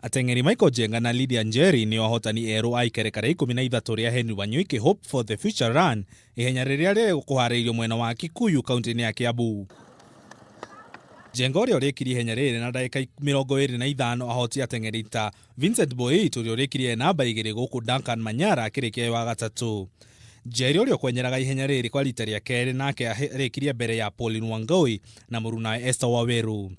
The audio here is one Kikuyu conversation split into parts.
Ateng'eri Michael Njenga na Lydia Njeri nĩo ahotani erũ a ikereka rĩa 13 rĩa Henry Wanyoike Hope for the Future Run, ihenya rĩrĩa rĩkũharĩirio mwena wa Kikuyu kaunti-inĩ ya Kiambu. Njenga ũrĩa ũrĩkirie ihenya rĩrĩ na ndagĩka 25 ahotie ateng'eri ta Vincent Boit ũrĩa ũrĩkirie e namba igĩrĩ gũkũ Duncan Manyara akĩrĩkia e wa gatatũ. Njeri ũrĩa ũkwenyeraga ihenya rĩrĩ kwa rita rĩa kerĩ nake arĩkirie mbere ya Pauline Wangui na mũrunawe Esther Waweru.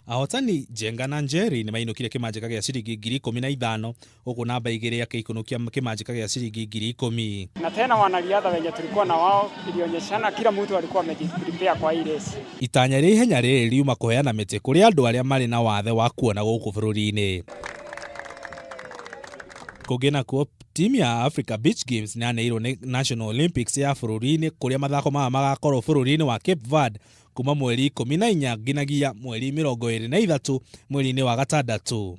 Ahotani Njenga na Njeri nĩ mainũkire kĩmanjĩka gĩa ciringi 15,000 gũkũ namba igĩrĩ akĩikũnũkia kĩmanjĩka gĩa ciringi 10,000. Na tena wanariadha wenye tulikuwa na wao ilionyeshana kila mtu alikuwa amejiprepare kwa hii race. Itanya rĩa ihenya rĩrĩ riuma kũheana mĩtĩ kũrĩ andũ arĩa marĩ na wathe wa kuona gũkũ bũrũri-inĩ. Kũngĩ nakuo timu ya Africa Beach Games nĩyaneirwo nĩ National Olympics ya bũrũri-inĩ kũrĩa mathako maya magakorwo bũrũri-inĩ wa Cape Verde kuma mweri 14 nginyagia mweri 23 mweri-inĩ wa gatandatũ.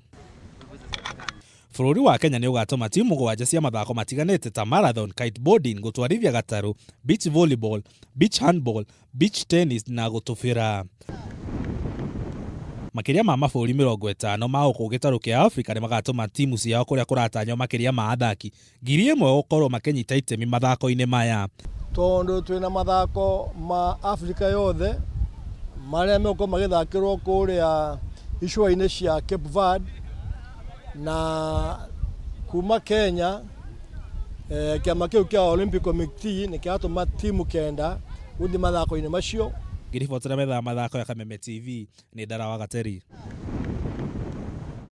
Bũrũri wa Kenya nĩ ũgatũma timu mũgwanja cia mathako matiganĩte ta marathon, kiteboarding, gũtwarithia gatarũ, beach volleyball, beach handball, beach tennis na gũtubĩra. Makĩria ma mabũrũri 50 ma gũkũ gĩtarũ kĩa Afrika nĩ magatũma timu ciao kũrĩa kũratanywo makĩria ma athaki 1,000 gũkorwo makĩnyita itemi mathako-inĩ maya. Tondũ twĩna mathako ma Afrika yothe marĩa megũkorwo magĩthakĩrwo kũrĩa icũa-inĩ cia Cape Verde na kuma Kenya kĩama kĩu kĩa Olympic Committee nĩ kĩratũma timu kenda gũthiĩ mathako-inĩ macio. Ngĩribotera metha ya mathako ya Kameme TV nĩ Ndara wa Gateri.